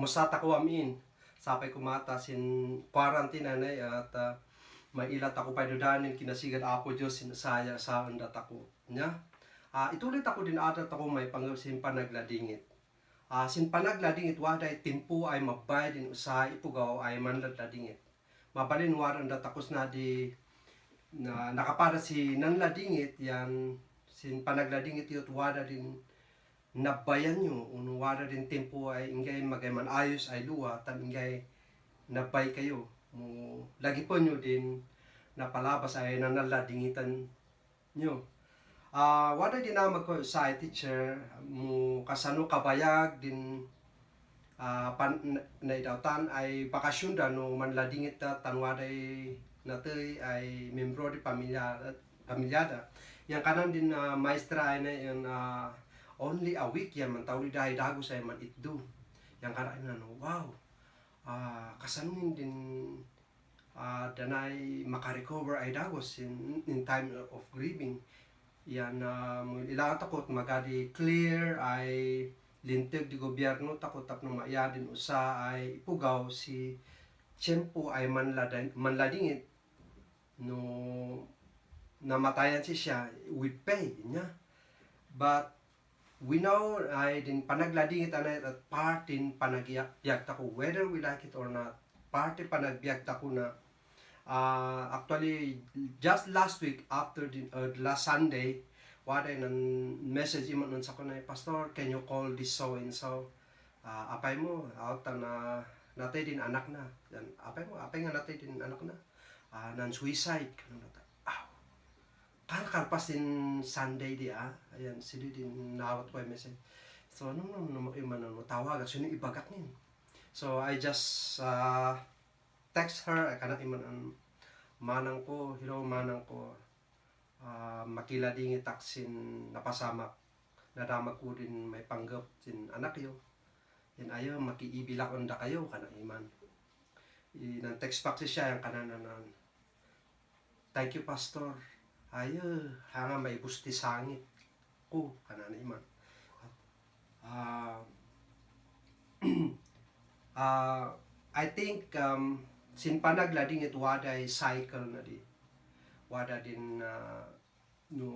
Musata ko amin. Sapay kumata sin quarantine anay at mailat ako pa dodanin kinasigan ako Diyos sinasaya sa andat ako. Nya? Itulit ako din adat ako may sin panagladingit. Sin panagladingit waday timpo ay mabay din usay ipugaw ay manladladingit. Mabalin waran dat takos na di na nakapara si nanladingit yan sin panagladingit yut wada din nabayan nyo unwara din tempo ay ingay magayman ayos ay luwa tan ingay nabay kayo mo lagi po nyo din napalabas ay nanaladingitan nyo. Wada din na magko sa teacher mo kasano kabayag din naidautan ay bakasyon da no manladingit ta tanwaday natay ay membro di pamilyada. Yang kanan din maestra ay na yung only a week yan man tawli dahil dago sa man itdo. Yang kanan na no, wow. Kasanungin din danay makarecover ay dagos in time of grieving. Yan ilang takot magadi clear ay linteg di gobyerno takot tap no maayadin usa ay ipugaw si tiyempo ay manladingit no namatayan siya with pay niya. But we know ay din panagladingit anay at part din panagbiag tako whether we like it or not. Parte panagbiag tako na actually just last week after the last Sunday waday nan message imo nun sa kunay pastor, can you call this so and so apay mo out na natay din anak na yan apay nga natay din anak na nan suicide kanang nata kalkarpas din Sunday di ayan sila din nawat ko message so no tawag so ibagat nin so I just text her kana iman manang ko hello manang ko makiladingi taksin napasamak nadamag ko din may panggap sin anak yo yan ayo makiibilak onda kayo kana iman nang text back siya yang kananan thank you pastor ayo hanga may busti sangit ko kana iman I think sin panaglading it waday cycle na di wada din no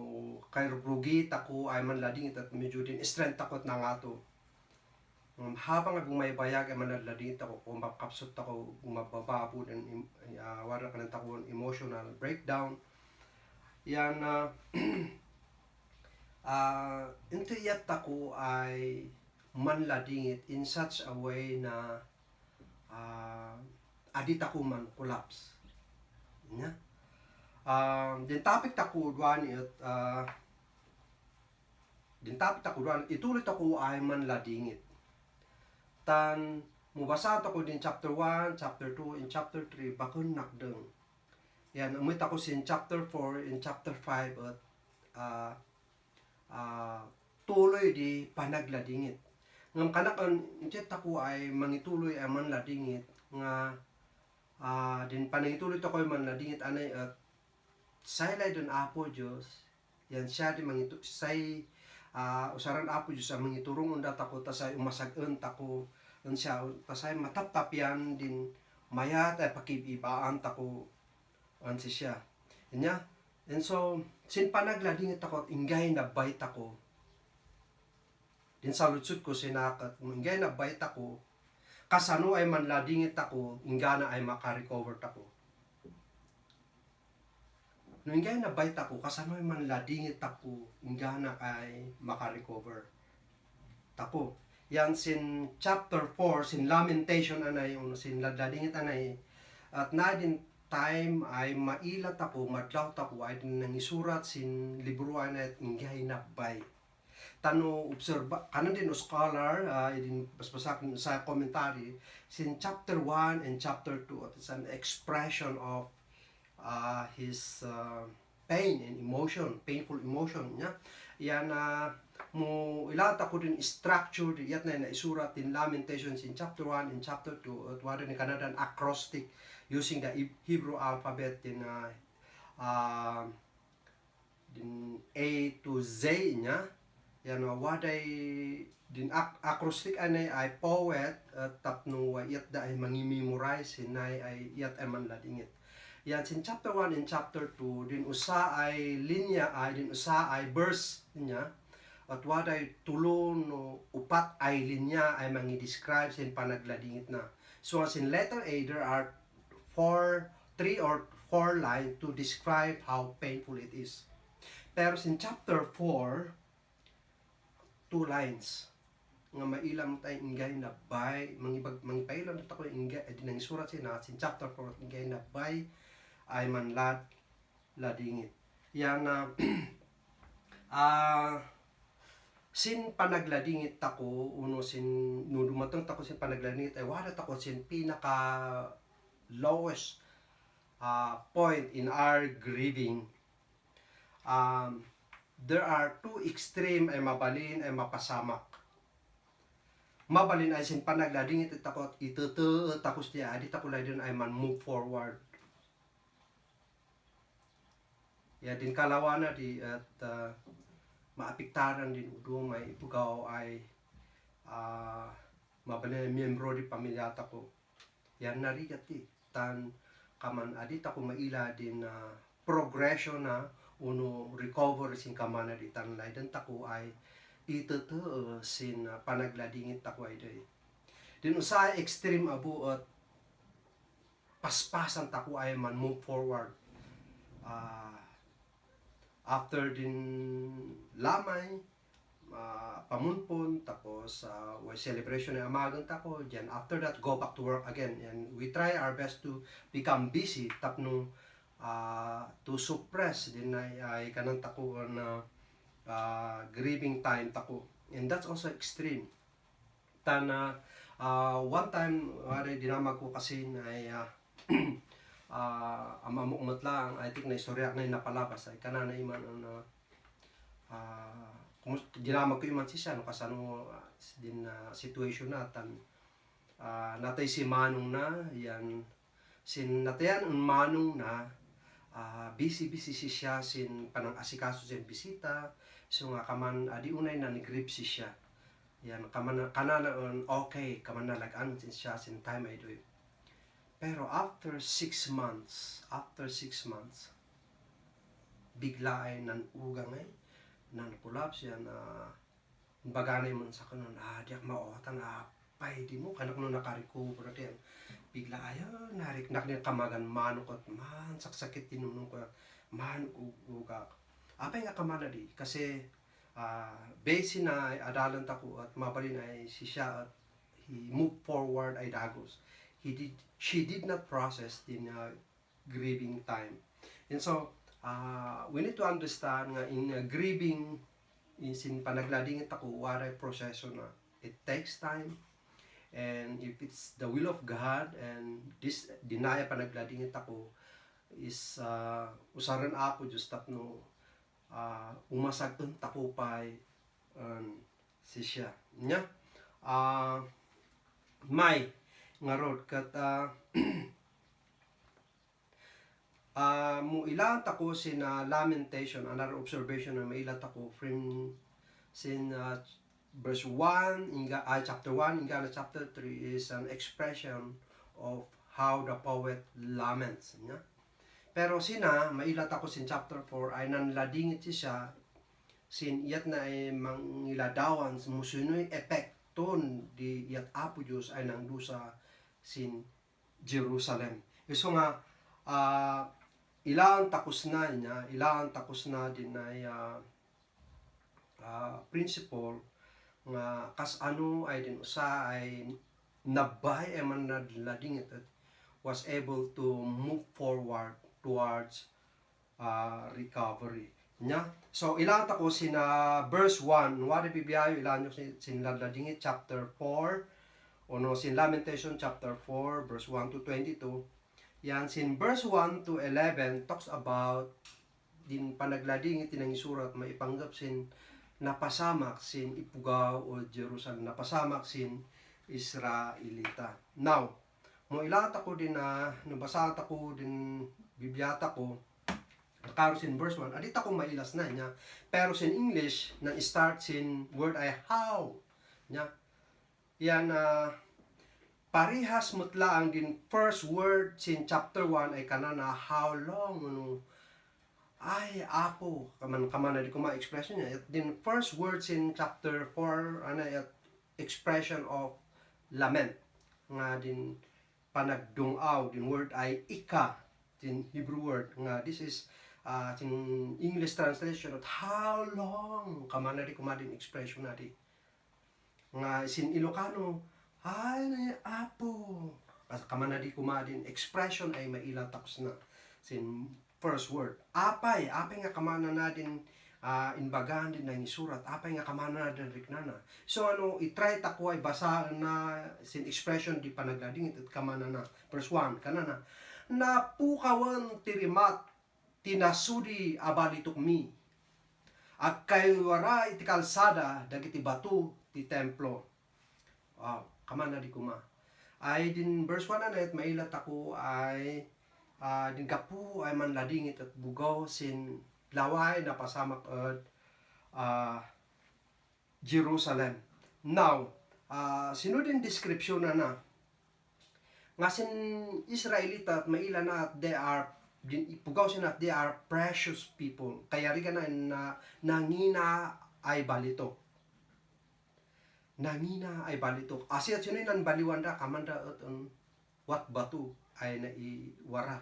kay rugi tako ay manlading at medyo din strength takot na nga to habang akong may bayag ay manlading ako kung makapsot ako mababa po din wala ka ng takon emotional breakdown yan into yat ako ay manladingit in such a way na adit ako man collapse nya din topic tako duan itulit ako ay manladingit tan mubasa ako din chapter 1, chapter 2, and chapter 3 bakon nakdeng yan umit ako sin chapter 4 and chapter 5 at tuloy di panagladingit ngam kanakan jet ako ay mangituloy ay manladingit nga din panagituloy ako ay manladingit anay at saylay don apo Diyos yan siya di say usaran apo Diyos sa mangiturong unda tako tasay umasag-en tako siya tasay mataptapyan din mayat ay pakibibaan tako si siya nya and so sin panagladingit ako at ingay na bait ako din sa lutsud ko sinakat ingay na bait ako kasano ay manladingit ako ingana ay makarecover tako no ingay na bait ako kasano ay manladingit ako ingana ay makarecover tako yan sin chapter 4 sin lamentation anay sin ladladingit anay at na din time ay mailat ako madlaw tako ay din nangisurat sin libro anay at ingay na bay tano obserba kanan din scholar din basbasak sa commentary sin chapter 1 and chapter 2 at it's an expression of his pain and emotion, painful emotion niya. Yan mo ilat ako din structure yat na isurat din lamentations in chapter 1 and chapter 2 at wala ni kanadan acrostic using the Hebrew alphabet din din A to Z niya. yan waday din acrostic anay ay poet at tapno yat da ay mangimemorize hinay ay yat ay manladingit. Yan sin chapter 1 and chapter 2 din usa ay linya ay din usa ay verse niya at waday tulo no upat ay linya ay mangi-describe sin panagladingit na. So as in letter A there are 3 or 4 lines to describe how painful it is. Pero sin chapter 4 2 lines nga mailam tay ingay na bay mangipailam ta ko ingay dinang surat sina sin chapter 4 ingay na bay ay manlad ladingit. Yan na sin panagladingit tako uno sin no dumatong tako sin panagladingit ay wala tako sin pinaka lowest point in our grieving. There are two extreme ay mabalin ay mapasamak. Mabalin ay sin panagladingit takot itutu takos dia adi takulay din ay man move forward. Ya din kalawana di at maapektaran din udo may ipugaw ay mabalin miyembro di pamilya tako. Yan narigat ti tan kaman adi tako maila din progression na uno recover sin kamana di tanlay dan tako ay itutu sin panagladingit tako ay day. Din usay extreme abu at paspasan tako ay man move forward. After din lamay pamunpon tapos celebration na amagan tako diyan after that go back to work again and we try our best to become busy tapno to suppress din ay kanang tako na grieving time tako and that's also extreme tana one time wala dinamag ko kasi ay amamukmat lang I think na istorya na napalabas ay kanana iman kung dinamag ko iman siya no kasano din situation natan natay si Manong na yan sin natayan un Manong na busy siya sin panang asikaso sin bisita so nga kaman adi unay na ni-grip siya yan kaman kanana okay kaman nalagaan sin siya sin time ay doy. Pero after 6 months bigla ay nanugang ay nanpulap siya na baganay man sa kanon diak maotan pay di mo kanak no nakarecover diyan bigla ay narik nakni kamagan manok at man saksakit tinunong ko man ugak apay nga kamana di kasi base na adalan tako at mabalin ay siya at he moved forward ay dagos she did not process the grieving time. And so, we need to understand nga in grieving, in panagladingit ako, waray proseso na. It takes time. And if it's the will of God, and this dinaya panagladingit ako, is usaran apo just tapno umasagton takupay si siya. Nya? May nga road kat mo ilan tako sin lamentation another observation na mailan tako from sin verse 1 inga chapter 1 inga na chapter 3 is an expression of how the poet laments nya pero sina mailan tako sin chapter 4 ay nanladingit siya sin iyat na ay mangiladawan musunoy epekton di iyat apo Diyos ay nangdusa sin Jerusalem. So nga ilang takos na din ay principle nga kas ano ay din usa ay nabay ay man nadladingit was able to move forward towards recovery nya. So ilang takos sin verse 1 wari bibiyayo ilan yung sin ladladingit chapter 4 ono sin Lamentation chapter 4 verse 1 to 22 yan sin verse 1 to 11 talks about din panagladingit tinang isurat maipanggap sin napasamak sin ipugaw o Jerusalem napasamak sin Israelita. Now mo ilat ako din na nabasa ako din bibyata ko Karos in verse 1, adita ko mailas na niya. Pero sin English, na start sin word ay how. Niya. Yan, parihas mutla ang din first word sin chapter 1 ay kanana how long ay apo kaman na di ko ma-expression niya. Din first word sin chapter 4 expression of lament nga din panagdungaw din word ay ika din Hebrew word nga this is in English translation of how long kaman na di ko ma din expression na di nga sin Ilocano ay apo kaman na di ko ma din expression ay maila tapos na sin first word apay nga kamana na din inbagahan din na isurat apay nga kamana na din riknana so i-try ta ko ay basa na sin expression di panaglading at kamana na verse 1 kanana na pukawan tirimat tinasudi abalitok mi at kaywara iti kalsada dagiti batu ti templo. Wow, kamana di kuma. Ay din verse 1 na net mailat ako ay din kapu ay manladingit at bugaw sin laway na pasamak at Jerusalem. Now, sino din description na nga sin Israelita at maila na at they are din ipugaw sin at they are precious people. Kaya rin na nangina ay balito. Nangina ay balito. Asya sino nan baliwanda kamanda at wat batu ay naiwara.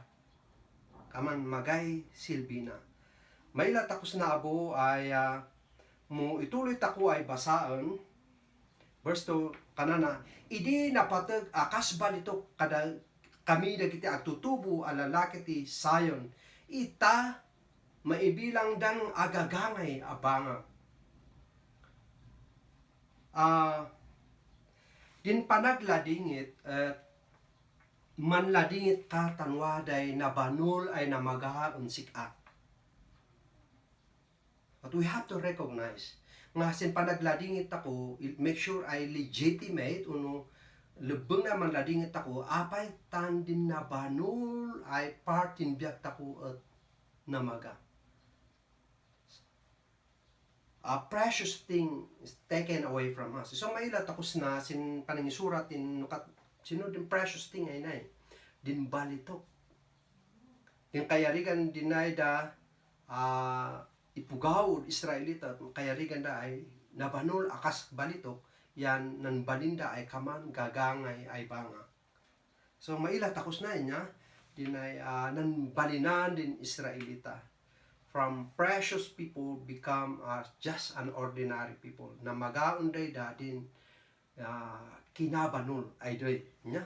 Kaman magay silbina. May latakos na abo ay mo ituloy tako ay basaan. Verse 2 kanana idi napatag akas balito kada kami dagiti agtutubo alalaki ti Zion. Ita maibilang dan agagangay abanga. Din panagladingit manladingit ka tanwaday na banul ay namagahaon sika. But we have to recognize nga sin panagladingit ako, make sure ay legitimate lebeng na manladingit ako apay tan din na banul ay part in biyak tako at namaga. A precious thing is taken away from us. So mailat ako na sin panangisurat in sino din precious thing ay nay din balitok din kayarigan dinay da ipugaw Israelita kayarigan da ay nabanol akas balitok yan nan balinda ay kaman gagangay ay banga so mailat ako na niya dinay nan balinan din Israelita from precious people become just an ordinary people na magaunday da din kinabanol ay doy nya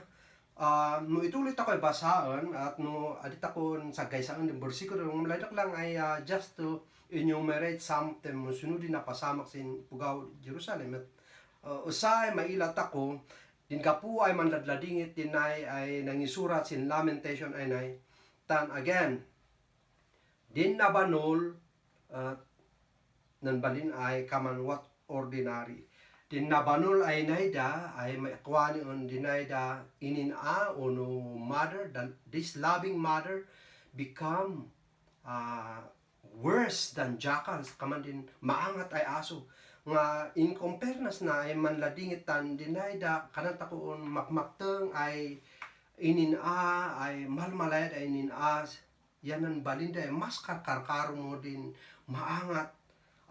no ituloy ta koy basaan at no adit ako sa gaysaan ng bersikulo ng maladak lang ay just to enumerate something mo sunodin na pasamak sin pugaw Jerusalem at usay mailat ako din kapu ay manladladingit din ay nangisurat sin lamentation ay nay tan again din nabanol nan balin ay kaman what ordinary din nabanol ay naida ay makwani on dinaida inina no mother than this loving mother become worse than jackals kaman din maangat ay aso nga in compareness na ay manladingitan dinaida kanan takoon makmakteng ay inina ay malmalayad ay inina yanan balinda ay mas karkaro mo din maangat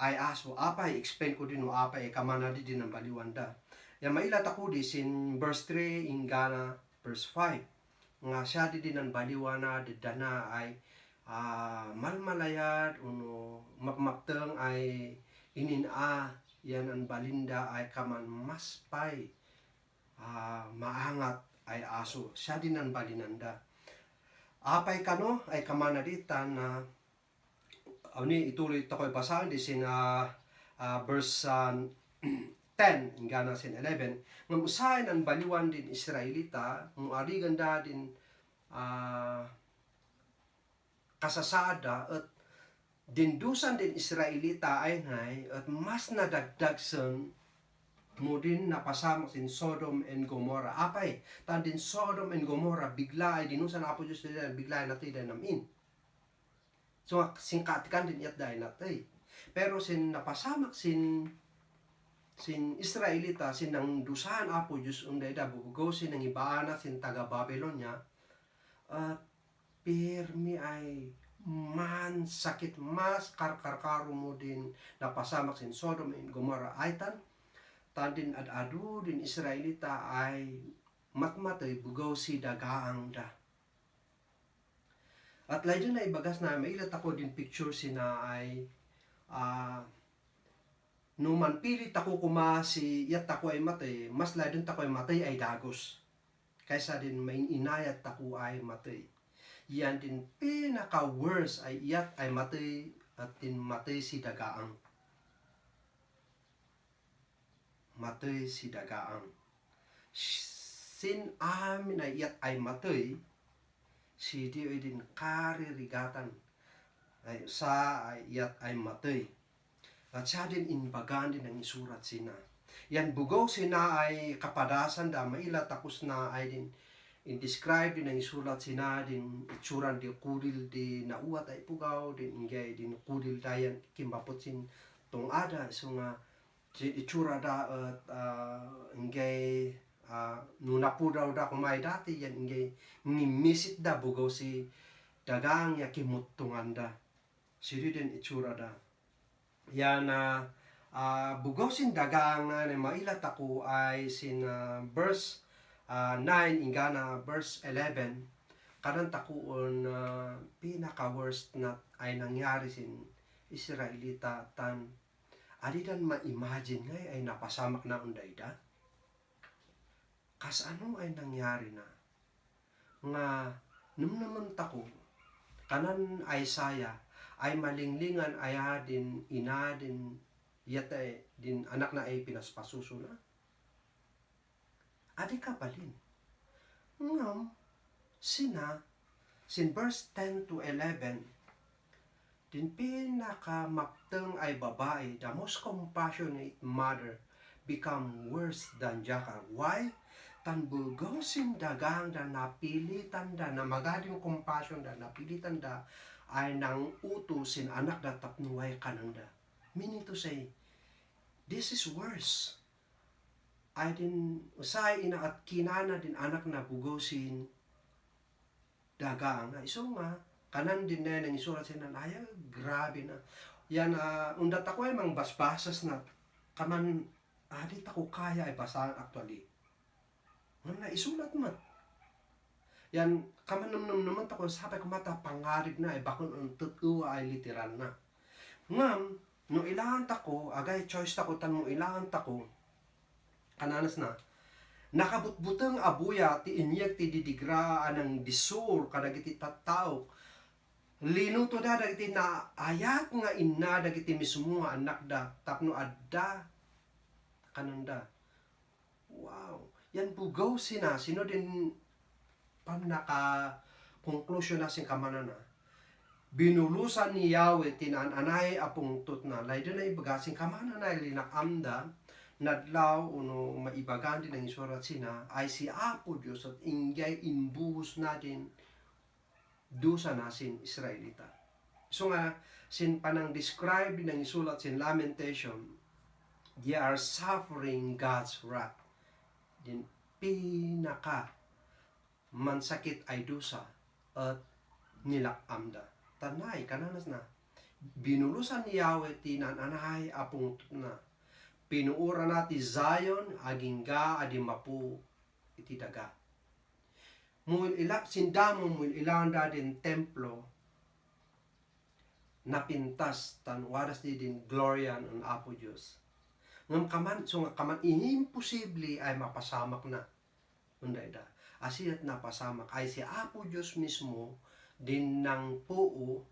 ay aso apay explain ko din apay kamana din ang baliwanda ya mailat ako di sin verse 3 ingana verse 5 nga siya din ang baliwana di dana ay malmalayad uno mapmapteng ay inina yan ang balinda ay kaman mas pay maangat ay aso siya din ang balinanda apay kano ay kamana ditan na ituloy ito ko'y basahan di sin verse 10 ingana sin 11 ng usahin ang baliwan din Israelita ng ariganda din kasasada at dindusan din Israelita ay nay at mas nadagdagsan mo din napasamak sin Sodom and Gomorrah apay tan din Sodom and Gomorrah bigla ay dinusan apo Diyos nila bigla ay natida namin. So sin kaatikan din iyat dahil natay. Pero sin napasamak sin Israelita sin nang dusahan Apo Diyos unday da bubugaw sin nang ibaana sin taga Babylonia at pirmi ay man sakit mas karkarkaro mo din napasamak sin Sodom and Gomorrah ay tan din ad-adu din Israelita ay matmatay bugaw si dagaang da. At layo na ibagas na mailat ako din picture sina ay no man pilit ako kuma si yat ako ay matay, mas ladon tako ay matay ay dagos. Kaysa din may inayat ako ay matay. Yan din pinaka-worst ay yat ay matay at din matay si dagaang. Matay si dagaang. Sin amin ay yat ay matay, si di ay din karirigatan. Ay sa ay yat ay matay. At siya din inbagan din ang isurat sina. Yan bugaw sina ay kapadasan da maila tapos na ay din in-describe din ang isurat sina din itsuran di kudil di nauat ay pugaw din ingay din kudil dayan kimbapot sin tong ada so nga itsura da at ingay nunapudaw da kumay dati yan ingay ngimisit da bugaw si dagang ya kimutungan da. Siri din itsura da. Yan bugaw sin dagang na mailat ako ay sin verse 9 ingana verse 11 kanan takuon pinaka-worst na ay nangyari sin Israelita tan adidan ma-imagine ngay ay napasamak na unday da. Kas ano ay nangyari na nga nung naman tako kanan Isaiah ay malinglingan ay din ina din yata din anak na ay pinaspasuso na. Adi ka balin. Ngam, sin verse 10 to 11, din pinakamapteng ay babae, the most compassionate mother, become worse than jackal. Why? Tanbugaw sin dagang da napilitan da na magading compassion da napilitan da ay nang utusin anak da tapnuway kananda. Meaning to say, this is worse. Ay din, usay ina at kinana din anak na bugosin dagang. Iso nga, kanan din na nang isurat sinan, ay grabe na. Yan, undat ako ay mang basbasas na, kaman, di ako kaya ay basahan actually. Nga na, isulat man. Yan, kamanam naman tako sabay ko mata pangarib na ay bakon ang totoo ay literal na. Ngam, no ilangan tako, agay choice tako tan mo ilangan tako, kananas na, nakabutbutang abuya ti inyek ti didigra anang disur kadagiti tattao. Linuto da dagiti na ayat nga inna dagiti mismo nga anak da tapno adda kananda. Wow, yan bugaw sino din pam naka-conclusion na sing kamanana. Binulusan ni Yahweh tinananay apong tutna. Laydo na ibagasing kamanana linakamda nadlaw uno maibagan din ang isurat sina ay si Apo Diyos at inggay imbuhos natin dusa nasin Israelita. So nga, sin panang describe din ang isulat sin Lamentation, they are suffering God's wrath. Din pinaka mansakit ay dusa at nilakamda. Tanay, kananas na. Binulusan ni Yahweh tinananay apong na. Pinuura na ti Zion, aging ga, adimapu, iti daga. Sindamo mo ilanda din templo, napintas, tan waras di din gloria ng Apo Diyos. Ngam kaman, so nga kaman, imposible ay mapasamak na. Unday da. Asiyat napasamak ay si Apo Diyos mismo din ng puo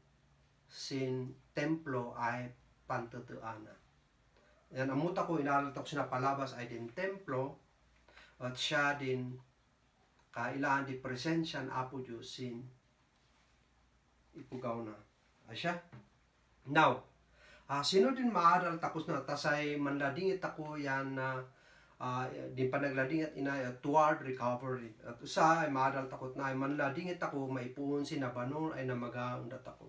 sin templo ay pantutuana. Yan, amuta ko inalatok sinapalabas ay din templo at siya din kailangan di presensya ng Apo Diyos sin ipugaw na. Asya? Now, sino din maaral tapos na tasay manladingit ako yan na di pa nagladingit inay toward recovery. At usa ay maadal takot na ay manladingit ako maipuon si nabanol ay namagaundat ako.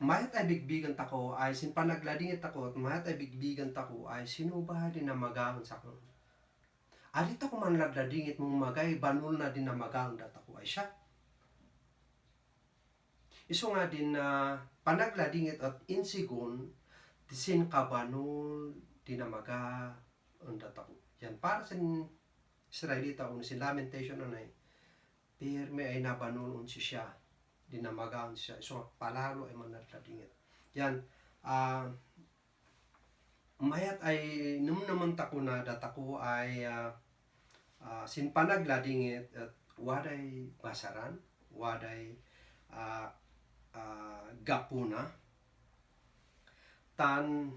mayat ay bigbigan tako ay sin panagladingit tako at mayat ay bigbigan tako ay sinuba din na magaon sa ko. Alita ko man ladladingit mong magay banul na din na magaon dat ako ay siya. Iso nga din na panagladingit at insigon sin kabanul din na magaon dat ako. Yan para sin Israelita o sin Lamentation anay pirme ay nabanulon si siya dinamagaan siya so palalo ay manatladingit yan mayat ay naman tako na datako ay sin panagladingit at waday basaran waday gapuna tan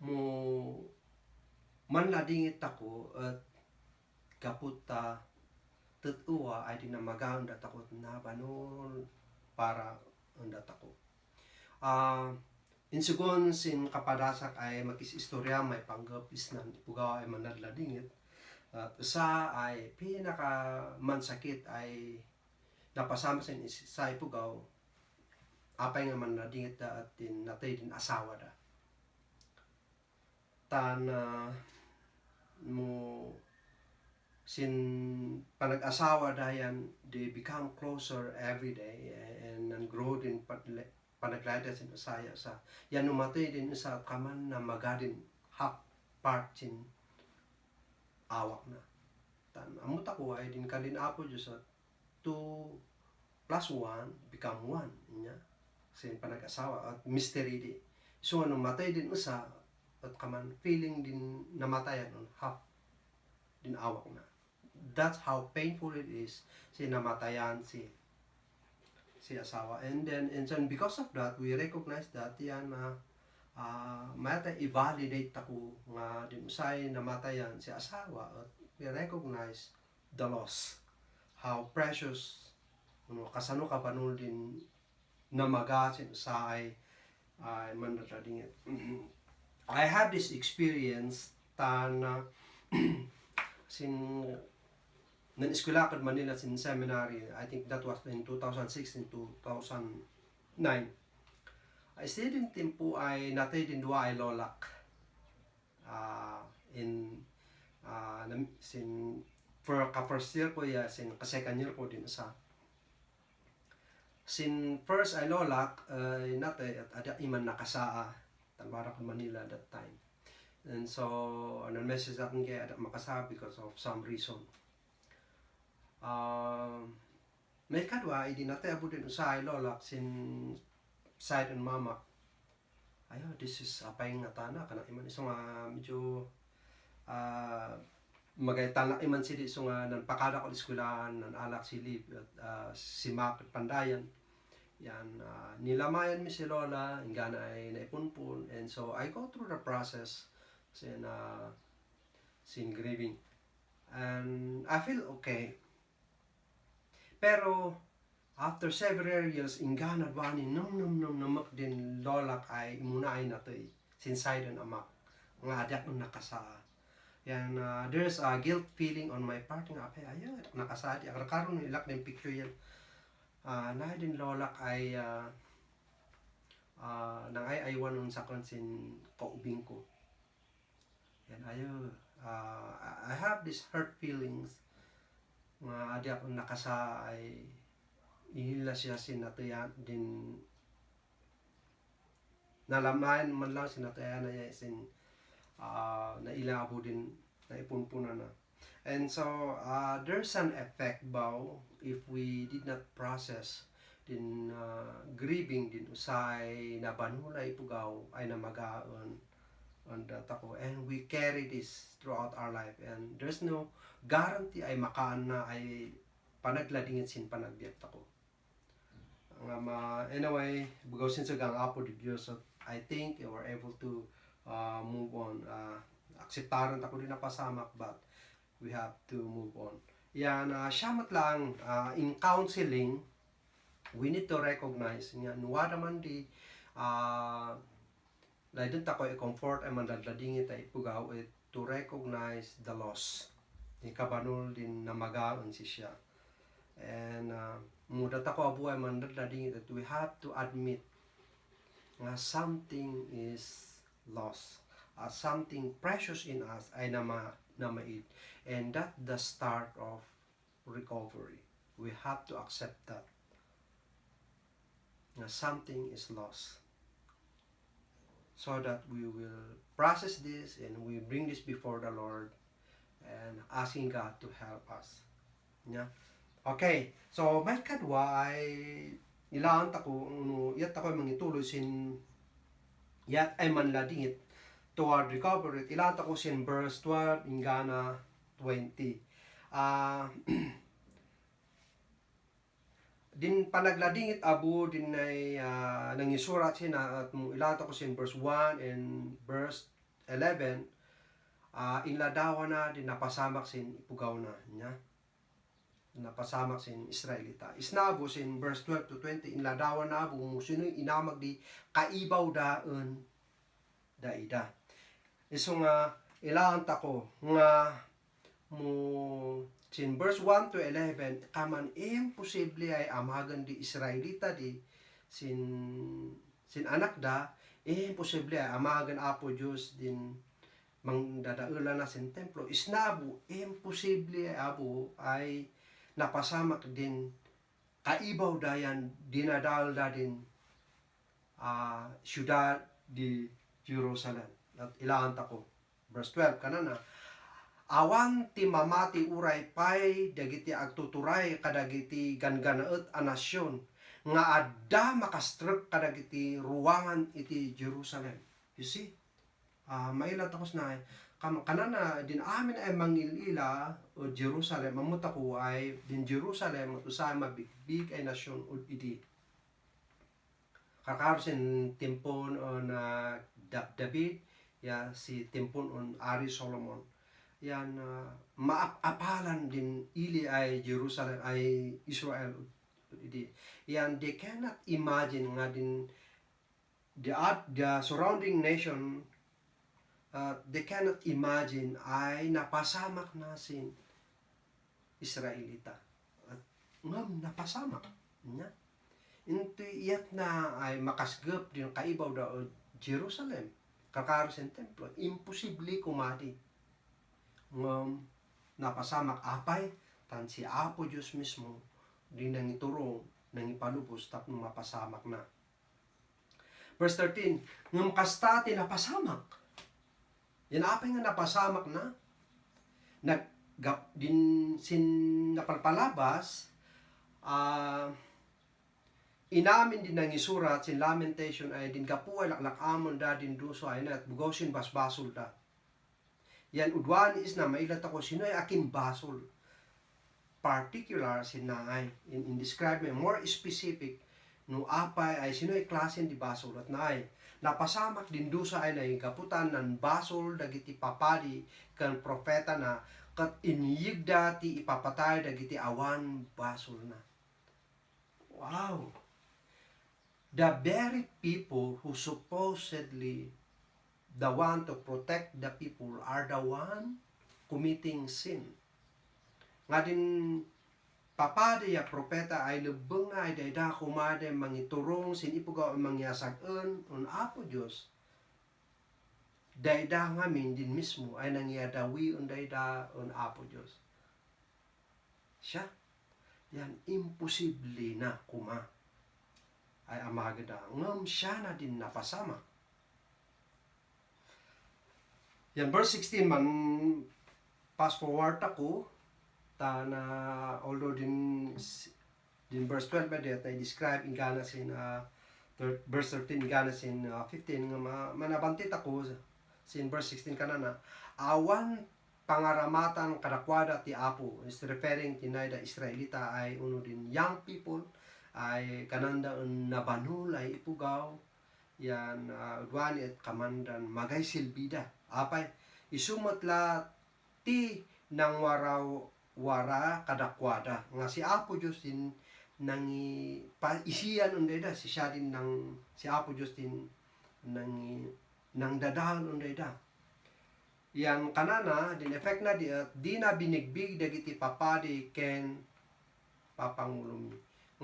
mo manladingit ako at kaputa tutua ay dinamagaan datakot na banul para undat ako. Insugon sin kapadasak ay makisistorya may panggapis na ipugaw ay manadladingit. At isa ay pinaka mansakit ay napasama sa ipugaw apay nga manadingit da at din natay din asawa da. Tan mo sin panag-asawa dayan they become closer every day and grow din panaglada sin usaya sa yan numatay din sa kaman na magadin half part sin awak na tan amot ako ay din kalin apo Diyos sa 2 plus 1 become 1 niya sin panag-asawa at mystery di so numatay din usa at kaman feeling din namatayan on half din awak na. That's how painful it is namatayan si asawa and then because of that we recognize that yan mata i-validate ako nga din usay namatayan si asawa at we recognize the loss how precious kasano ka panul din namaga sin usay ay manatadingit. I have this experience tan sin nan-eskwela kad Manila sin seminary. I think that was in 2006 and 2009. I stayed in Timpo ay natay din dua ay lolak. Sin first year ko ya sin second year ko din sa sin first ay lolak natay at ada iman nakasaa tanbara kad Manila that time. And so message akin kaya ada makasa because of some reason. May kadwa hindi natin abo din usay lolak sin side and mama ayo this is apay nga tana kana iman iso nga medyo magay tanak iman sidi iso nga nanpakada ko eskwelahan nan alak silip at si Mac Pandayan yan nilamayan mi si lola ingana ay naipunpun and so I go through the process sin grieving and I feel okay. Pero after several years ingana bani num din lolak ay imunay na to sinside and amak nga adak nung nakasa yan there's a guilt feeling on my part nga apay ayo nakasadi ang karon ilak din picture yan na din lolak ay nang ay aywan nun sa konsin kaubing ko yan ayo I have this hurt feelings nga adi akong nakasa ay inila siya sinatayan din nalamayan man lang sinatayan na niya sin nailabo din naipunpunan na and so there's an effect bao if we did not process din grieving din usay na banulay pugaw ay namagaon on that ako and we carry this throughout our life and there's no guarantee ay makaan na ay panagladingit sin panagbiyak ako anyway bugaw sin sa gang apo di Diyos so I think you were able to move on akseptaran ako din na pasamak but we have to move on yan siyamat lang in counseling we need to recognize nga nuwada man di laidun tako i-comfort ay mandadladingit ay pugaw to recognize the loss ikabanul din namagaon si siya and mudat ako abuay mandadladingit that we have to admit nga something is lost. Something precious in us ay namait. And that the start of recovery. We have to accept that. Nga something is lost. So that we will process this and we bring this before the Lord and asking God to help us. Yeah. Okay. So may kadwa ay ilaan tako yat ako mangituloy sin yat ay manladingit toward recovery. Ilaan tako sin verse 12 ingana 20. Din panagladingit abu din ay nangisurat sina at ilaan tako sin verse 1 and verse 11 inladawa na din napasamak sin ipugaw na nya napasamak sin Israelita. Isnabo sin verse 12 to 20 inladawa na abu sino inamag di kaibaw daen daida. Iso nga ilaan tako nga mo sin verse 1 to 11 kaman imposible ay amagan di Israelita di sin anak da imposible ay amagan apo Diyos din mangdadaula na sin templo. Isnabo imposible ay abo ay napasamak din kaibaw dayan dinadalda din syudad di Jerusalem. At ilaan tako verse 12 kanana awan ti mamati uray pay dagiti agtuturay kadagiti ganganaet a nasyon nga adda makastrek kadagiti ruwangan iti Jerusalem. You see? Maila takos na kanana din amin ay mangilila o Jerusalem mamuta ko ay din Jerusalem at usahay mabigbig ay nasyon o iti kakarosin timpon on David ya si timpon on Ari Solomon yan maapalan din ili ay Jerusalem ay Israel iti yan they cannot imagine nga din the surrounding nation they cannot imagine ay napasamak na sin Israelita at ngam napasamak nya into iyat na ay makasgap din kaibaw da o Jerusalem kakaros en templo imposible kumadi ngam napasamak apay tan si Apo Diyos mismo din nang iturong nang ipalubos tapno mapasamak na. Verse 13 ngam kasta ti napasamak yan apay nga napasamak na din sin napalpalabas inamin din ng isurat sin lamentation ay din kapuay laklak amon da din duso ay na at bugaw sin basbasol da yan udwan is na mailat ako sino ay akin basol particular sin naay in describe me more specific no apay ay sino ay klasen di basol at naay napasamak din dusa ay naikaputan ng basol dagiti papadi kan propeta na kat iniyigda ti ipapatay dagiti awan basol na. Wow! The very people who supposedly the one to protect the people are the one committing sin. Nga din papadi ya propeta ay lubeng nga ay dayda kumade mangiturong sin ipugaw mangyasagen on Apo Dios dayda ngamin din mismo ay nangyadawi on dayda on Apo Dios siya yan imposible na kuma ay amagada ngam siya na din napasama yan verse 16 man fast forward ako na although din verse 12 ba det ay describe ingana sin verse 13 ingana sin 15 nga manabantit ako sin verse 16 kanana awan pangaramatan kadakwada ti Apo is referring tinay da Israelita ay uno din young people ay kananda nabanul ay ipugaw yan udwan at kamandan magay silbida apay isumatla ti nang wara kadakwada nga si Apo Diyos din nangi isiyan unday da si siya din nang si Apo Diyos din nangi nang dadahal unday da yan kanana din effect na di na binigbig dagiti papadi ken papangulumi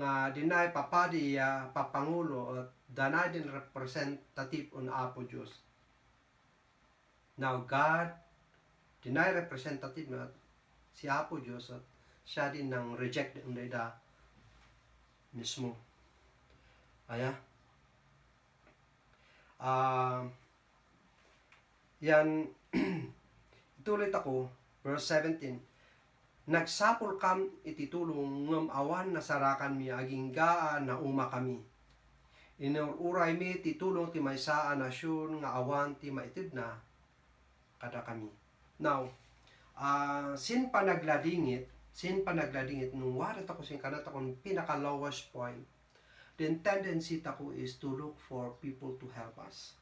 nga dinay papadi papangulo at danay din representative on Apo Diyos. Now God dinay representative na si Apo Diyos at siya din nang reject ng dayda mismo. Aya. Yan ituloy ako verse 17. Nagsapol kam iti tulong ngem awan nasarakan mi aging gaan na uma kami. Inururay mi ti tulong ti maysa a nasyon nga awan ti maitid na kada kami. Now, sin panagladingit nung warat ako sin kanat akong pinaka lowest point, the tendency tako is to look for people to help us.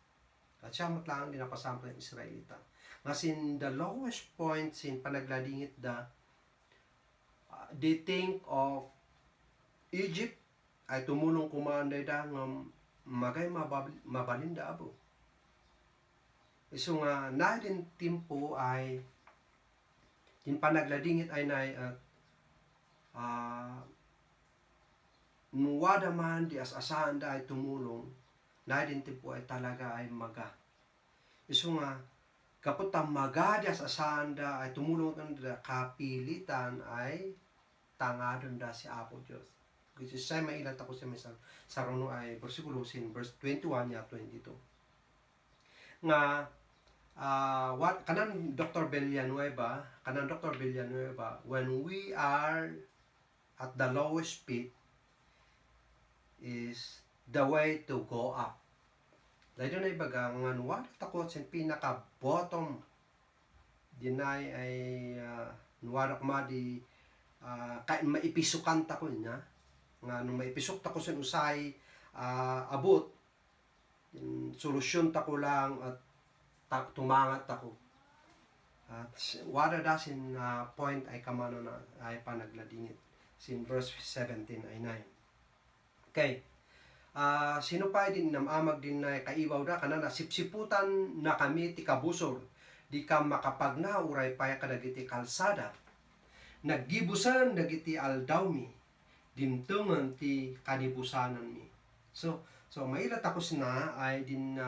At siya matlang din napasample ng Israelita. Nga sin the lowest point sin panagladingit they think of Egypt ay tumulong kumanday da ng magay mabalinda abo. So nga na din timpo ay din panagladingit ay nay at nuwada man di asahan da ay tumulong na din timpo ay talaga ay maga. So nga kapot ang maga di asahan da ay tumulong da kapilitan ay tangadon da si Apo Diyos. Which is siya mailat ako siya misal sa rono ay versikulo sin verse 21 ya 22. Nga kanan Dr. Villanueva, when we are at the lowest pit is the way to go up. Dahil na ibaga nga nuwad takot sin pinaka bottom dinay ay nuwad ma di kain maipisukan ta ko niya nga nung maipisok ta ko sin usay abot solusyon ta ko lang at tumangat ako at wala da sin point ay kamano na ay panagladingit sin verse 17 ay 9. Okay, sino pa din namamag din na kaibaw da kanana sipsiputan na kami ti kabusor di ka makapagna uray paya kadagiti kalsada naggibusan dagiti aldaw mi dimtungan ti kanibusanan mi. So mailat ako sina ay din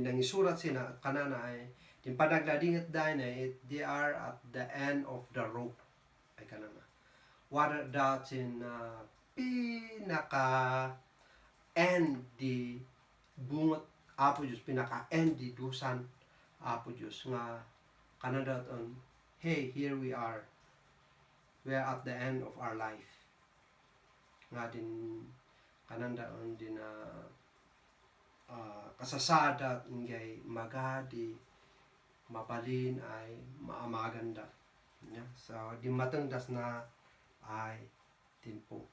nangisurat sina at kanana ay din panagladingit dahil na they are at the end of the rope ay kanana wala datin pinaka end di bungot Apo Diyos pinaka end di dusan Apo Diyos nga kanana on hey, here we are at the end of our life nga din kananda on din kasasada at ingay magadi mabalin ay maamaganda yeah? So di matengdas na ay timpo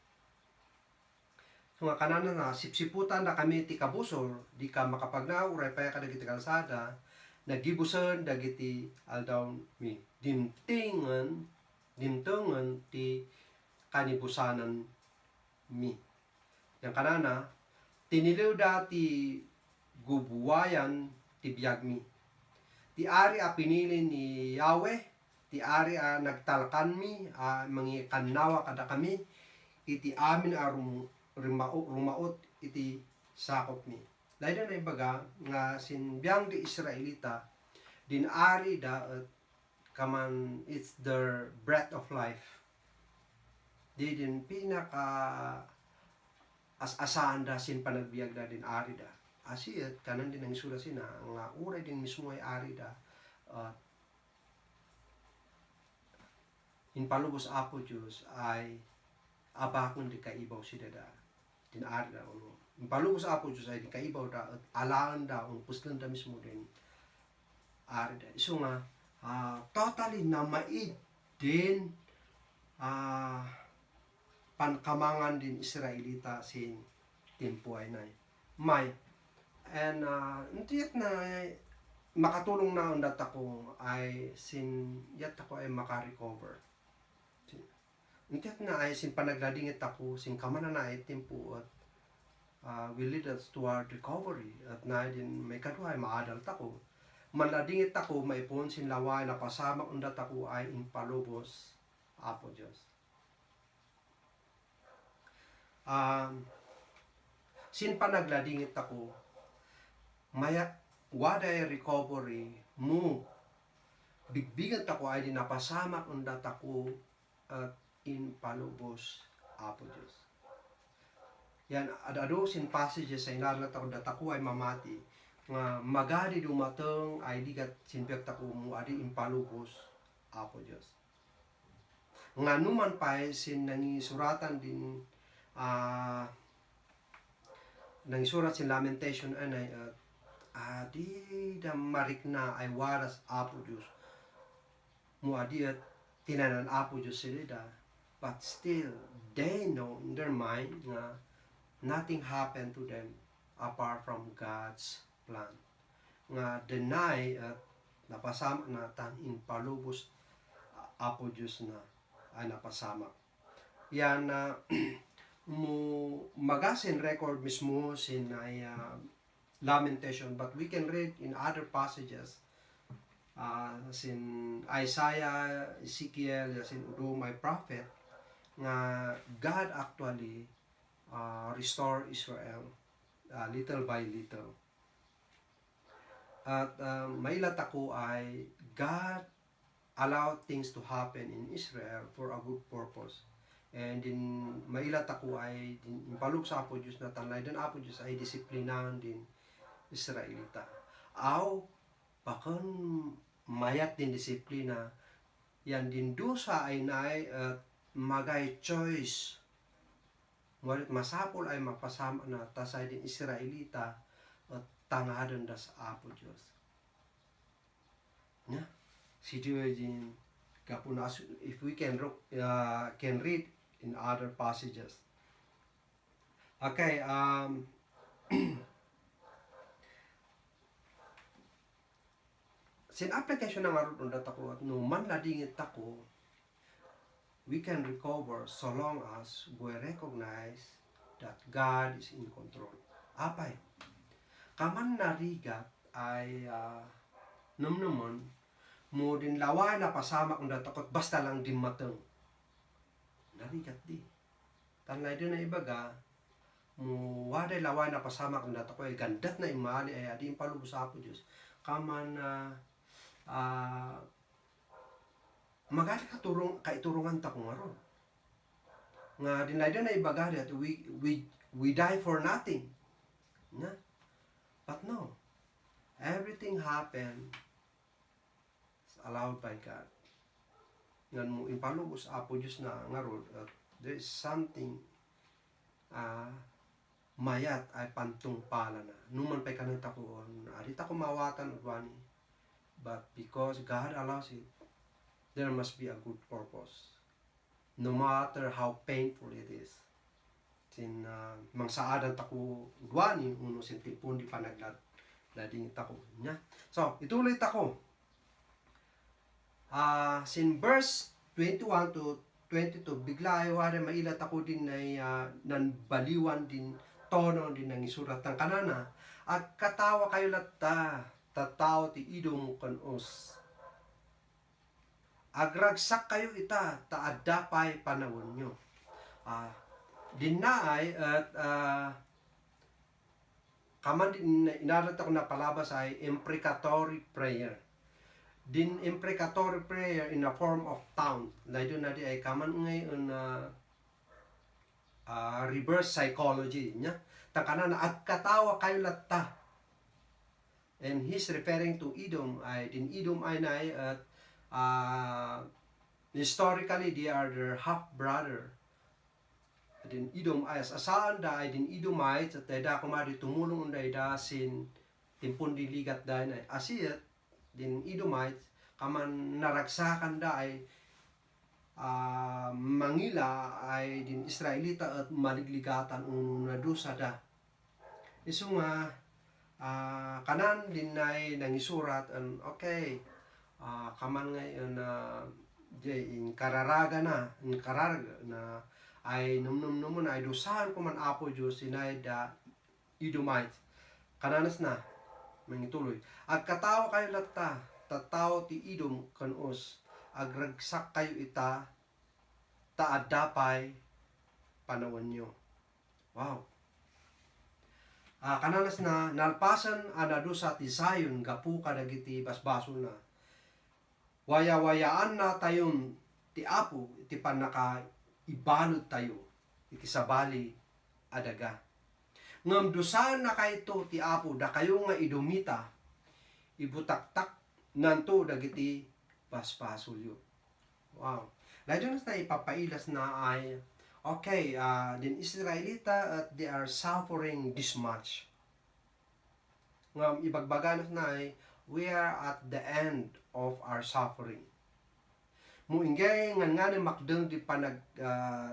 so nga kanana na sipsiputan na kami ti kabusor di ka makapagnaw uray pa kadagiti kalsada nagibusan dagiti aldaw mi dimtungan ti kanibusanan mi. Yang kanana tinilew dati gubuwayan ti biyag mi. Ti ari a pinili ni Yahweh, ti ari a nagtalkan mi mangi kannawa kada kami iti amin a rumaot iti sakop mi. Lain na ibaga nga sinbiyang di Israelita din ari da kaman it's their breath of life. Di din pinaka asahan da sin panagbiag da din ari da. Asiyat kanan din ang isula sina nga uray din mismo ay ari da. In palubos Apo Diyos ay abakon di kaibaw si da din ari da uno. Palubos Apo Diyos ay di kaibaw da at alaan da ang puslan da mismo din ari da. So nga totally na maid din pankamangan din Israelita sin timpo ay na may andntiyat na makatulong na undat ako ay sin yat ako ay makarecover ntiyat na ay sin panagladingit ako sin kamana na ay timpo at will lead us toward recovery at na din may kadwa ay maadal tako manladingit ako maipon sin laway na pasamak undat ako ay impalubos Apo Diyos. Sin panagladingit ako, maya waday recovery mo bigbigan ako ay di napasamak undat ako at in palubos Apo Diyos. Yan, adado sin passages sa inalat ako dat ako ay mamati nga magadi dumateng ay di kat sinpek ako mo adi in palubos Apo Diyos. Nga numan pa sin nangisuratan din nangisurat sin lamentation anay at adi da marikna ay waras Apo Diyos mo adi at tinanan Apo Diyos sila but still they know in their mind nga nothing happened to them apart from God's plan nga deny at napasama na tan in palubos Apo Diyos na ay napasama yan na mo magasin record mismo sin ay lamentation but we can read in other passages sin Isaiah, Ezekiel, sin udo my prophet nga God actually restore Israel little by little. At mailat ako ay God allowed things to happen in Israel for a good purpose. And din mailat ako ay din palug sa Apo Diyos na tanlay din Apo Diyos ay disiplinahan din Israelita. Aw bakon mayat din disiplina yan din dusa ay naay at magay choice ngunit masapol ay mapasama na tasay din Israelita at tangadon da sa Apo Diyos nya si din kapunas if we can read in other passages. Okay, sin application ng arot undat ako at no man ladingit ako we can recover so long as we recognize that God is in control. Apay kaman narigat ay numnumon mo din laway na pasamak undat ako basta lang din mateng narigat di tanlay din na ibaga mo waday laway na pasamak undat ako ay gandat na imali ay adi impalubos sa Apo Diyos kaman magali kaiturungan ta ko ngaron nga dinay na ibagari at we die for nothing na but no everything happened allowed by God ngan mo impalubos Apo Diyos na ngaron at there is something mayat ay pantong pala na numan pa'y kanang takuon arita ko mawatan udwani but because God allows it there must be a good purpose no matter how painful it is sin mangsaadan tako udwani uno sin tipon di panaglading tako nya so ituloy tako sin verse 21 to 22 bigla ay wari mailat ako din ay nanbaliwan din tono din ng isurat ng kanana at katawa kayo latta tataw ti idong kanos agragsak kayo ita taadapay panawon nyo dinaay at kaman din inarat ako na palabas ay imprecatory prayer din imprecatory prayer in a form of taunt dahil na di ay kaman ngayon reverse psychology nya takana na agkatawa kayo latta and he's referring to Edom ay din Edom ay na at historically they are their half brother din Edom ay asaan da ay din Edomites at da kumari tumulong unday da sin timpon diligat da na asiyat din Edomites kaman naragsakan da ay mangila ay din Israelita at maligligatan na dusa da iso nga kanan din ay nangisurat and okay kaman ngayon in kararaga na in kararaga na ay numnum na ay dusahan ko man Apo Diyos sinay da Edomites kananas na mangituloy agkatawa kayo latta tataw ti Edom kanos agragsak kayo ita taadapay panawon nyo Wow. Kananas na nalpasan anadusa ti sayon gapu kadagiti basbaso na. Waya-wayaan na tayon ti Apo iti panaka ibalod tayo iti sabali adaga. Ngam dusan na kayto ti Apo da kayo nga idumita ibutaktak nanto dagiti basbasolyo. Wow. Lalo na tayo ipapailas na ay okay, din Israelita at they are suffering this much. Ngam ibagbaganas na ay we are at the end of our suffering. Muingay nga makdeng di panag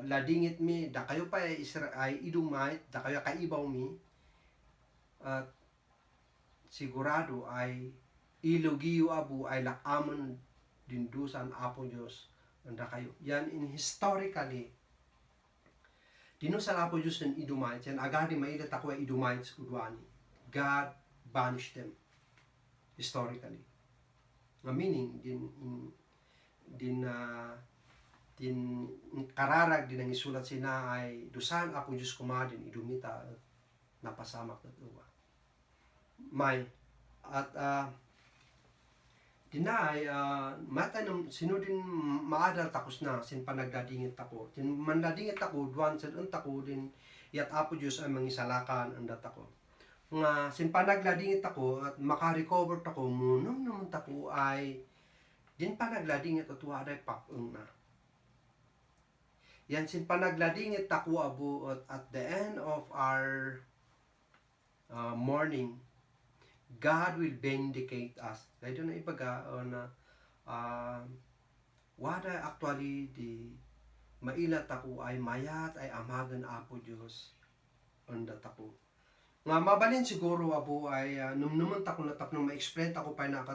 ladingit mi da kayo pa ay idumait da kayo kaibaw mi at sigurado ay ilugiyo abu ay lakaman dindusan Apo Diyos da kayo. Yan in historically dinusal Apo Diyos ng Edomites, yan agadi mailat ako ay Edomites udwani. God banished them historically. Meaning, din kararag din ang isulat sina ay dusan Apo Diyos kumadin idumita at napasamak na tuwa. May at dinay mata nang sinudin maadal takos na sin panagdadingit ako. Sin mandadingit ako duan sa tako din yat Apo Diyos ay mangisalakan andat ako. Nga sin panagladingit ako at makarecover tako munong naman tako ay din panagladingit at waday pakung na. Yan sin panagladingit tako abu at the end of our morning God will vindicate us. Kaya na ibaga na wada actually di mailat ako ay mayat ay amagan Apo Diyos undat ako. Nga mabalin siguro abu ay numnuman tako na tapno ma-explain tako pa na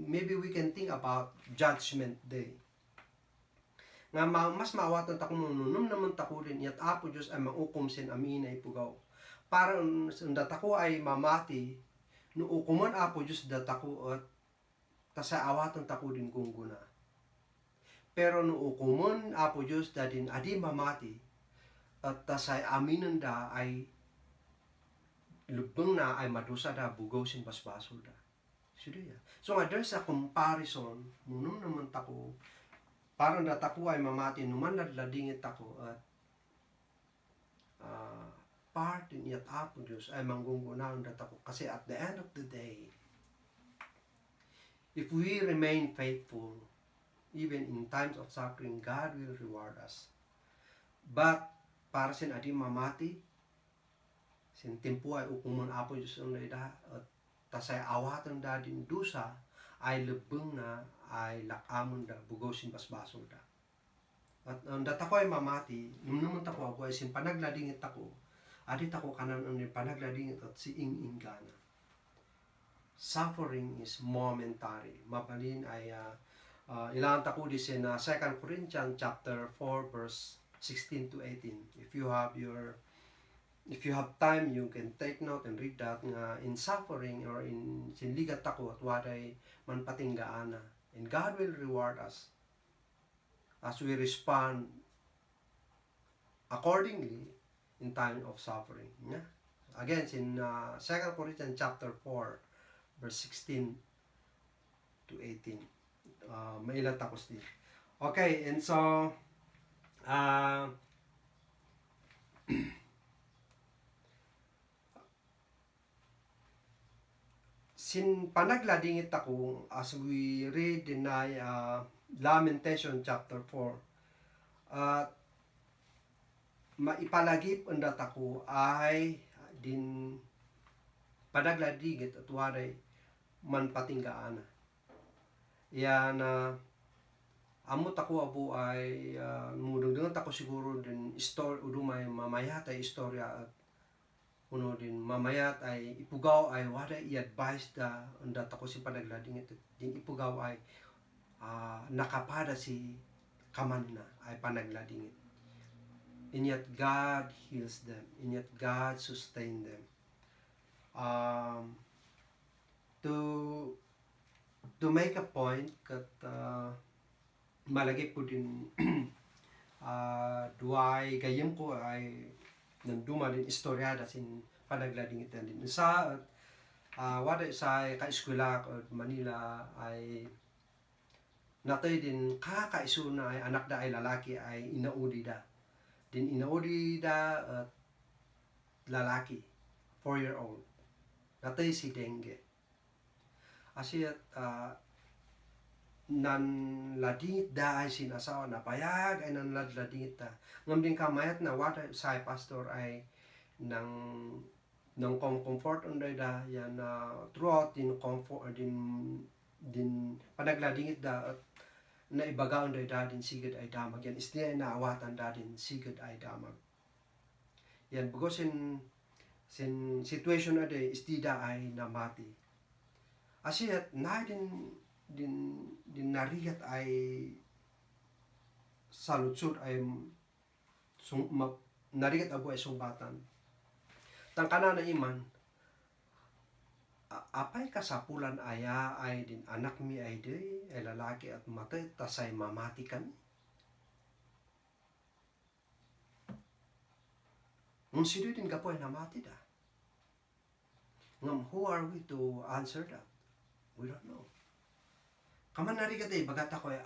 maybe we can think about Judgment Day. Nga mas maawatan tako num naman tako rin yat Apo Diyos ay maukom sin amin ay pugaw. Para undat ako ay mamati no ukuman Apo Diyos datako at tasa awatan tako din guna. Pero no ukuman Apo Diyos dadin adi mamati at tasay aminan da ay lubeng na ay madusa da bugaw sin basbasol da. So nga there's a comparison munong naman tako parang datako ay mamati numan ladladingit tako at part in yat Apo Diyos ay manggungunaon datako kasi at the end of the day if we remain faithful even in times of suffering God will reward us. But para sin adi mamati sin tempo ay ukuman Apo Diyos ang naida at tasay awatan da din dusa ay lebeng na ay lakamon da bugaw sin basbasol da. At datako ay mamati naman tako ay sin panagladingit ako adit ako kanan ang panagladingit at si ingana. Suffering is momentary. Mabalin ay ilangan tako di sin 2 Corinthians chapter 4 verse 16 to 18. If you have time, you can take note and read that nga in suffering or in sinligat tako at waday manpatinggaan na. And God will reward us as we respond accordingly in time of suffering. Yeah? Again, in 2 Corinthians chapter 4 verse 16 to 18. Mailan tapos din. Okay, and so sin panagladingit ako as we read in Lamentation chapter 4 maipalagip undat ako ay din panagladingit at waray manpatinggaan. Yan amot ako abu ay mudugdungan tako siguro din story udumay mamayat ay istorya at uno din mamayat ay ipugaw ay waday i-advise da undat ako si panagladingit din ipugaw ay nakapada si kaman na ay panagladingit. And yet God heals them. And yet God sustains them. To make a point kat malagi po din duay gayem ko ay nanduma din istoryada sin panagladingit na din. Sa wala sa ka-eskwela ko Manila ay natoy din kakaiso na ay anak da ay lalaki ay inaudi da. Din inaudi da at lalaki, 4-year-old. Natoy si Dengue. Asi at nan ladingit da ay sinasawa na payag ay nan ladingit da. Ngam din kamayat na wala sa pastor ay nang comfort unday da yan throughout din comfort din panagladingit da at naibaga unday da din sigad ay damag yan isdi ay naawatan da din sigad ay damag yan bugos sin situation aday isdi da ay namati asiat na din narigat ay salutsud ay narigat abo ay sumbatan tangkana na iman apay kasapulan aya ay din anak mi ay di ay lalaki at matay tasay mamati kami nung sido din kapo ay namati da ngam who are we to answer that we don't know kaman narigat ay bagata ko ay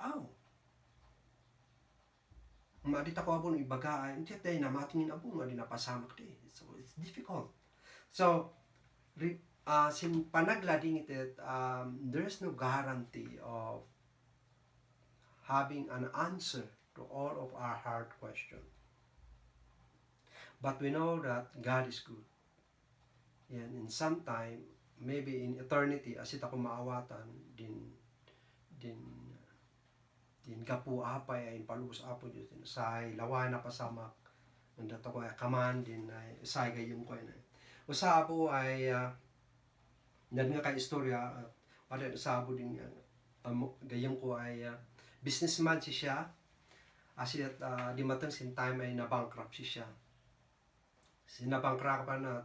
madita ko abon ibaga ay hindi tayo namatingin abon nga di napasamak di so it's difficult so sin panaglading it there's no guarantee of having an answer to all of our hard questions but we know that God is good yan in some time maybe in eternity asit ako maawatan din kapu apay ay palus apo Diyos din say lawa na pasamak nanda to ko ay kaman din ay say gayum ko na usa apo ay nan nga kay istorya para sabo din gayum ko ay businessman siya asit di matang sin time ay na bankrupt siya sinabankrupt pa na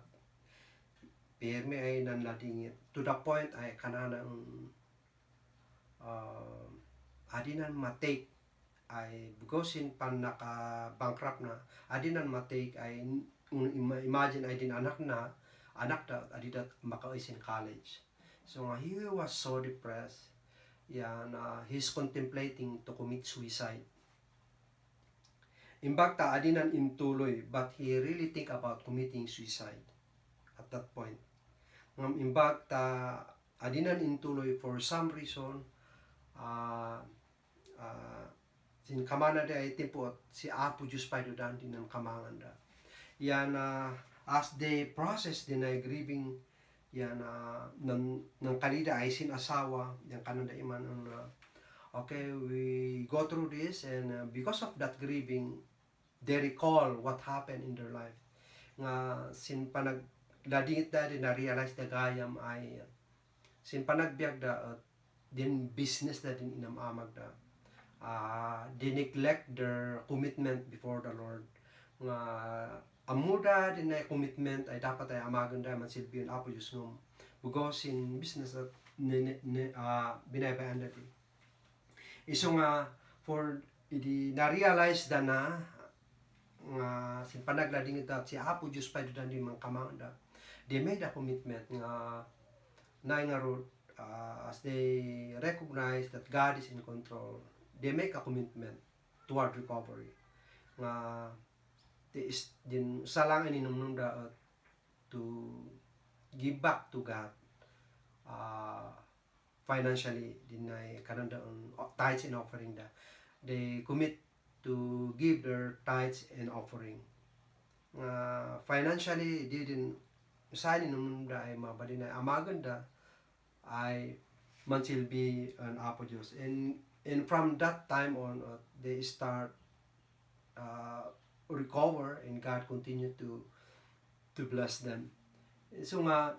pirmi ay nanladingit to the point ay kanana adinan matake ay bugosin pan naka-bankrupt na adinan matake ay imagine ay din anak da adidat makaisin college so he was so depressed yan he's contemplating to commit suicide imbagta adinan intuloy but he really think about committing suicide at that point ngam imbagta adinan intuloy for some reason sin kamana da ay tempo si Apo Diyos pa dan din ng kamangan da yan as they process din ay grieving yan ng kalida ay sinasawa yan kananda iman okay we go through this and because of that grieving they recall what happened in their life nga sin panagladingit da din na realize da gayam ay sin panagbiag da din business da din inamamag da they neglect their commitment before the Lord nga amuda din na commitment ay dapat ay amagan da man silbiyon Apo Diyos ngum bugos in business at binabayaan da di iso nga for idi na-realize da na nga sin panaglading ita si Apo Diyos pa dan din man kamangan da they made a commitment nga nga road as they recognize that God is in control they make a commitment toward recovery nga din salang ininumnum da to give back to God financially din ay kananda tithes and offering da they commit to give their tithes and offering financially di din sa ininumnum da ay mabali na amagan da ay man silbi an Apo Diyos and from that time on they start recover and God continue to bless them so nga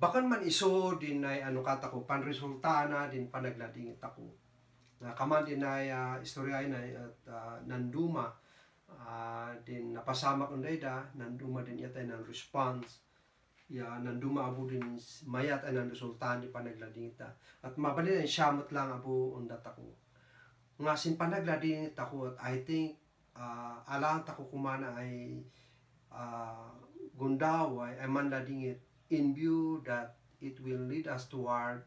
bakan man iso din ay kata ko panresulta na din panagladingit ako na kaman din ay istorya na at nanduma din napasamak unday da nanduma din yatay ng response nanduma abo din mayat ay ng resulta ni panagladingit at mabalin ay siyamot lang abo undat ako nga sin panagladingit ako at I think alaan tako kumana ay gundaway ay manladingit in view that it will lead us toward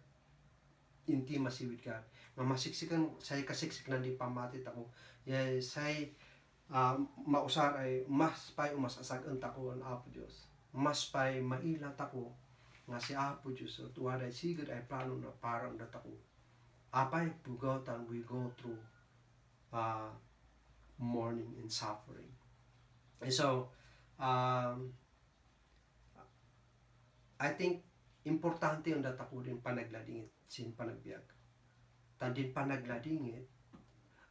intimacy with God. Nga masiksikan say kasiksik na di pamatit ako. Say mausar ay mas pay umasasag ang tako ang Apo Diyos. Mas pay mailat ako nga si Apo Diyos at waday sigad ay plano na parang natako. Apay pugotan we go through mourning and suffering. And so, I think importante yung datako din panagladingit sin panagbiag. Tandin panagladingit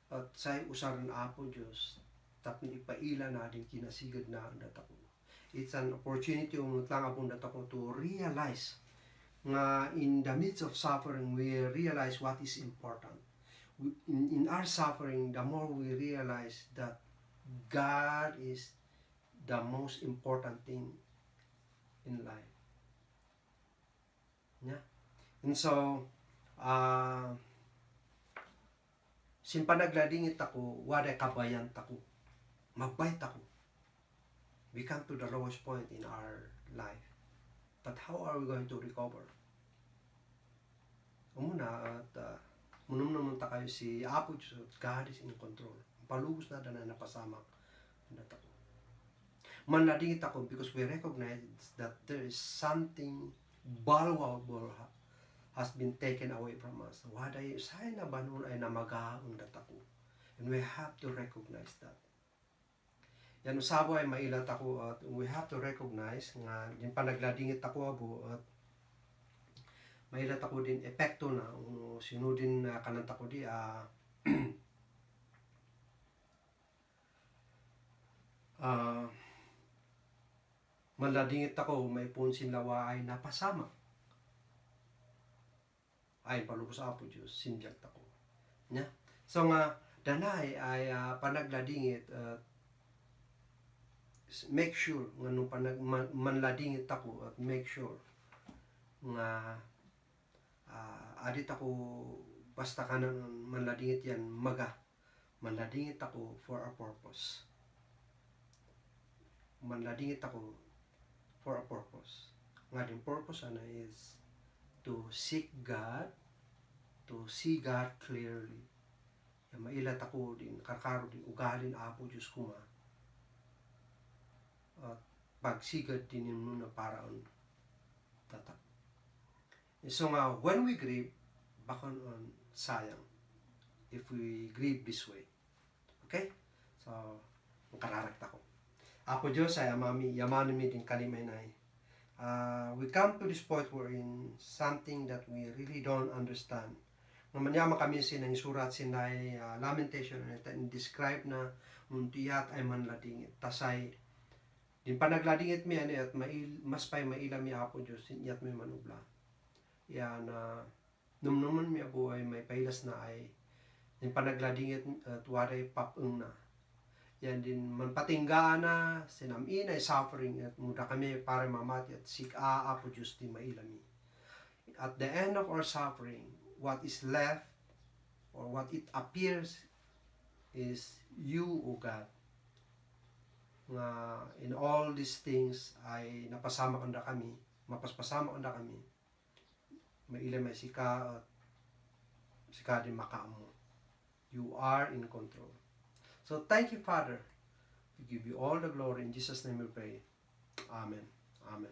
at say usaran Apo Diyos tapos ipaila na din kinasigad na ang datako. It's an opportunity umutlang akong datako to realize nga in the midst of suffering we realize what is important. In our suffering, the more we realize that God is the most important thing in life. Yeah? And so, sin panagladingit ako, waday kabayan tako. Mabait ako. We come to the lowest point in our life. But how are we going to recover? Umuna at munum naman ta kayo si Apo Diyos, God is in control. Palubos na na napasamak. Natako. Manladingit ako because we recognize that there is something valuable has been taken away from us. Waday say na banon ay namagaon datako. And we have to recognize that. Yan usabo ay mailat ako at we have to recognize nga yung panagladingit ako abo at mailat ako din epekto na sinudin na kananta ko di maladingit ako may punsin lawa ay napasama ay palubos Apo Diyos sinjak ako nya so nga danay ay panagladingit at make sure nga nung manladingit ako at make sure nga adit ako basta ka na manladingit yan manladingit ako for a purpose. Manladingit ako for a purpose. Nga din purpose is to seek God, to see God clearly. Yan, mailat ako din, kakaro din, ugalin Apo Diyos ko nga. At pagsigad din yun na paraon tatak. So nga, when we grieve, bakon on sayang if we grieve this way. Okay? So, makararagta ko. Apo Diyos ay yamanin mi din kalimay na we come to this point wherein something that we really don't understand. Namanyama kami sinang surat sinay lamentation and describe na muntiyat ay manladingit. Tasay, din panagladingit mi at mas pay maila mi Apo Diyos, yat mi manubla. Yan, numnuman mi abo ay may pailas na ay din panagladingit at waray papung na. Yan din manpatinggaan na sinamin ay suffering at muda kami para mamati at sik Apo Diyos di mailami. At the end of our suffering, what is left or what it appears is you, O God. Nga in all these things ay napasama kanda kami, mapaspasama kanda kami. Maila may sika at sika din makaamo. You are in control. So thank you, Father. We give you all the glory. In Jesus' name we pray. Amen. Amen.